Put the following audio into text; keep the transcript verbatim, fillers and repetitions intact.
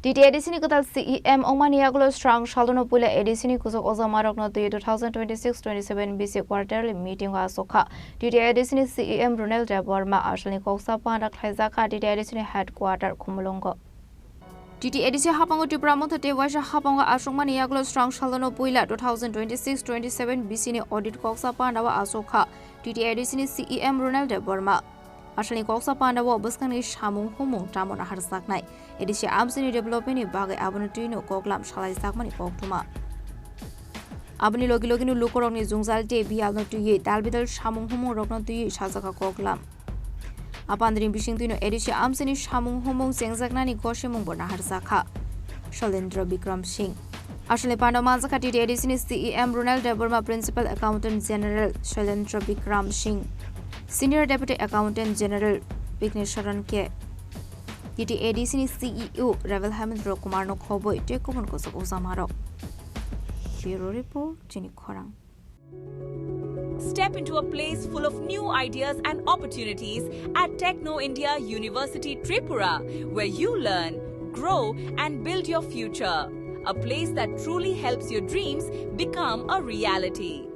T T A D C ni kwtal C E M wngmani yagulo srang salono puila A D C ni kuchuk ojamarokno twi two thousand twenty-six twenty-seven B C quarterly meeting o achuk kha. T T A D C ni C E M Ronald Debbarma asalni koksa panda khlaijak kha T T A D C ni headquarter Khumulwngo. T T A D C hapango Tipra Motha tei waisa hapango achukmani yagulo srang salono puila two thousand twenty-six twenty-seven B C ni audit koksa panda o achuk kha T T A D C ni C E M Ronald Debbarma. Asalni koksa panda o bwskangni samung humung tamo naharjaknai, A D C amchaini development ni bagwi abono twino koklam salaijakmani koktwma. Aboni logi logino lukurokni jwngjal tei biyalno twiwi dalbidal samung humungrokno twiwi sajakha koklam. Apandini bisingtwino A D C amchaini samung humung chengjaknani gosemungbo naharjakha Shalendra Bikram Singh. Asalni panda manjakha T T A D C ni C E M Ronald Debbarma, Principal Accountant General Shalendra Bikram Singh, Senior Deputy Accountant General Vignesh Sharan K, T T A D C ni C E O Ravel Hemendra Kumar no khoboi tei kubun kuchuk ojamarok. Bureau Report, Chini Khorang. Step into a place full of new ideas and opportunities at Techno India University Tripura, where you learn, grow, and build your future. A place that truly helps your dreams become a reality.